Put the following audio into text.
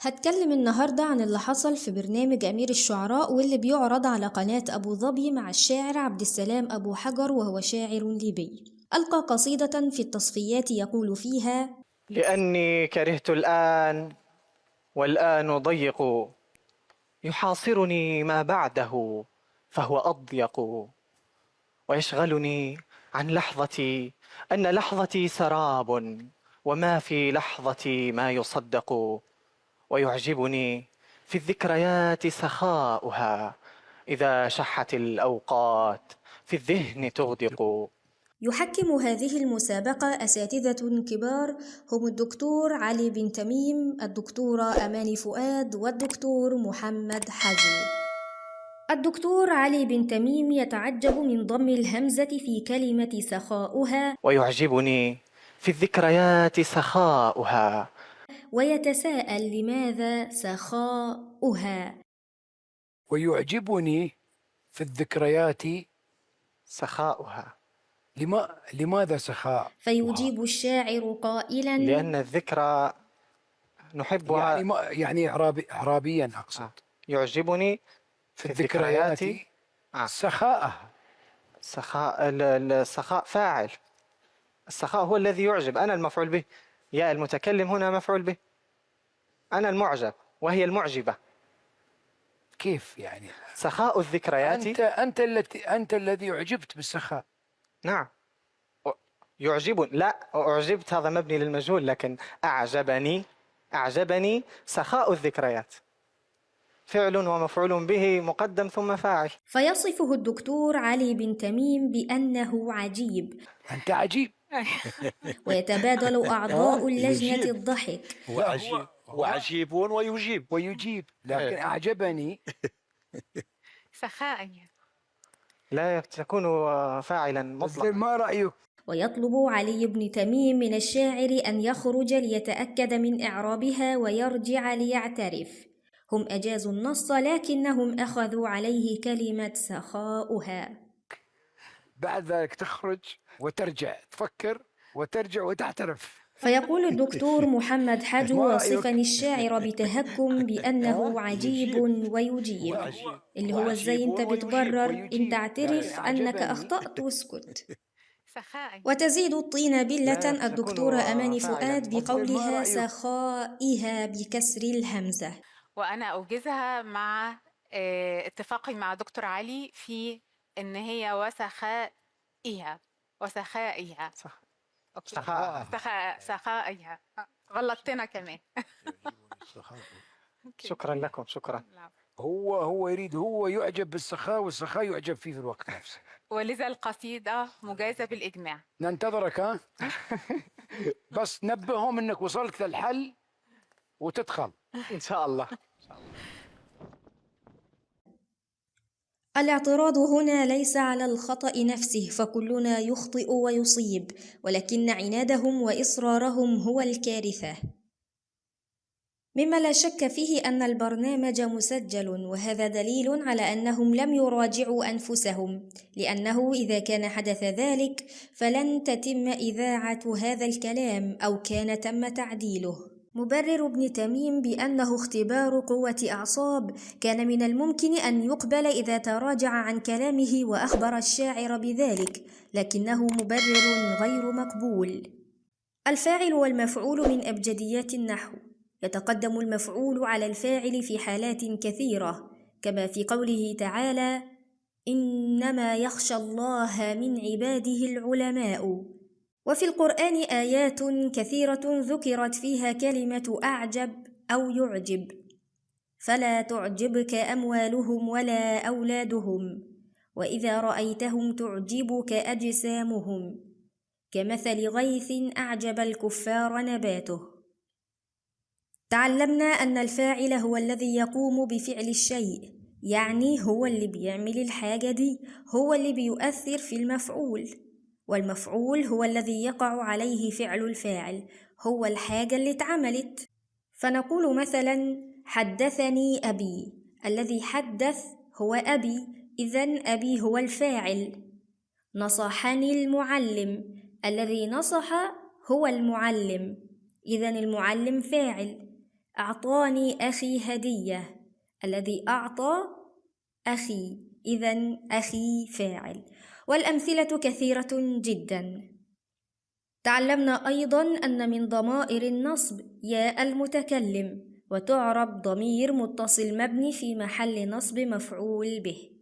هتكلم النهاردة عن اللي حصل في برنامج أمير الشعراء واللي بيعرض على قناة أبو ظبي مع الشاعر عبد السلام أبو حجر، وهو شاعر ليبي. ألقى قصيدة في التصفيات يقول فيها: لأني كرهت الآن والآن ضيق، يحاصرني ما بعده فهو أضيق، ويشغلني عن لحظتي أن لحظتي سراب، وما في لحظتي ما يصدق، ويعجبني في الذكريات سخاؤها إذا شحت الأوقات في الذهن تغدق. يحكم هذه المسابقة أساتذة كبار هم الدكتور علي بن تميم، الدكتورة أماني فؤاد، والدكتور محمد حجو. الدكتور علي بن تميم يتعجب من ضم الهمزة في كلمة سخاؤها، ويعجبني في الذكريات سخاؤها، ويتساءل لماذا سخاؤها. ويعجبني في الذكريات سخاؤها. لماذا سخاء؟ فيجيب الشاعر قائلا: لأن الذكرى نحبها، يعني ما يعني إعرابيا أقصد. يعجبني في الذكريات سخاءها. سخاء، السخاء فاعل، السخاء هو الذي يعجب، أنا المفعول به، يا المتكلم هنا مفعول به، أنا المعجب وهي المعجبة. كيف يعني؟ سخاء الذكريات. أنت الذي أعجبت بالسخاء. نعم، يعجبني، لا أعجبت هذا مبني للمجهول، لكن أعجبني سخاء الذكريات، فعل ومفعول به مقدم ثم فاعل. فيصفه الدكتور علي بن تميم بأنه عجيب. أنت عجيب. ويتبادل أعضاء اللجنة الضحك. هو عجيب، هو عجيب ويجيب. ويجيب، لكن أعجبني سخاء لا تكون فاعلا مطلقا. ما رأيك؟ ويطلب علي بن تميم من الشاعر أن يخرج ليتأكد من إعرابها ويرجع ليعترف. هم أجازوا النص لكنهم أخذوا عليه كلمة سخاؤها. بعد ذلك تخرج وترجع تفكر وترجع وتعترف. فيقول الدكتور محمد حجو واصفا الشاعر بتهكم بأنه عجيب ويجيب، اللي هو ازاي انت بتبرر، انت اعترف انك اخطأت واسكت. وتزيد الطين بلة الدكتورة أماني فؤاد بقولها سخائها بكسر الهمزة. وأنا أوجزها مع اتفاقي مع دكتور علي في إن هي وسخائها، وسخائها. صح. سخاء، سخائها. غلطتنا كمان. شكرا لكم، شكرا. هو يريد، هو يعجب بالسخاء والسخاء يعجب فيه في الوقت نفسه. ولذا القصيدة مجازة بالإجماع. ننتظرك. ها بس نبههم إنك وصلت للحل وتدخل إن شاء الله. الاعتراض هنا ليس على الخطأ نفسه، فكلنا يخطئ ويصيب، ولكن عنادهم وإصرارهم هو الكارثة. مما لا شك فيه أن البرنامج مسجل، وهذا دليل على أنهم لم يراجعوا أنفسهم، لأنه إذا كان حدث ذلك فلن تتم إذاعة هذا الكلام أو كان تم تعديله. مبرر ابن تميم بأنه اختبار قوة أعصاب كان من الممكن أن يقبل إذا تراجع عن كلامه وأخبر الشاعر بذلك، لكنه مبرر غير مقبول. الفاعل والمفعول من أبجديات النحو، يتقدم المفعول على الفاعل في حالات كثيرة، كما في قوله تعالى: إنما يخشى الله من عباده العلماء. وفي القرآن آيات كثيرة ذكرت فيها كلمة أعجب أو يعجب، فلا تعجبك أموالهم ولا أولادهم، وإذا رأيتهم تعجبك أجسامهم، كمثل غيث أعجب الكفار نباته. تعلمنا أن الفاعل هو الذي يقوم بفعل الشيء، يعني هو اللي بيعمل الحاجة دي، هو اللي بيؤثر في المفعول، والمفعول هو الذي يقع عليه فعل الفاعل، هو الحاجة اللي اتعملت. فنقول مثلا: حدثني أبي، الذي حدث هو أبي، إذن أبي هو الفاعل. نصحني المعلم، الذي نصح هو المعلم، إذن المعلم فاعل. أعطاني أخي هدية، الذي أعطى أخي، إذن أخي فاعل. والأمثلة كثيرة جدا. تعلمنا أيضا أن من ضمائر النصب ياء المتكلم، وتعرب ضمير متصل مبني في محل نصب مفعول به.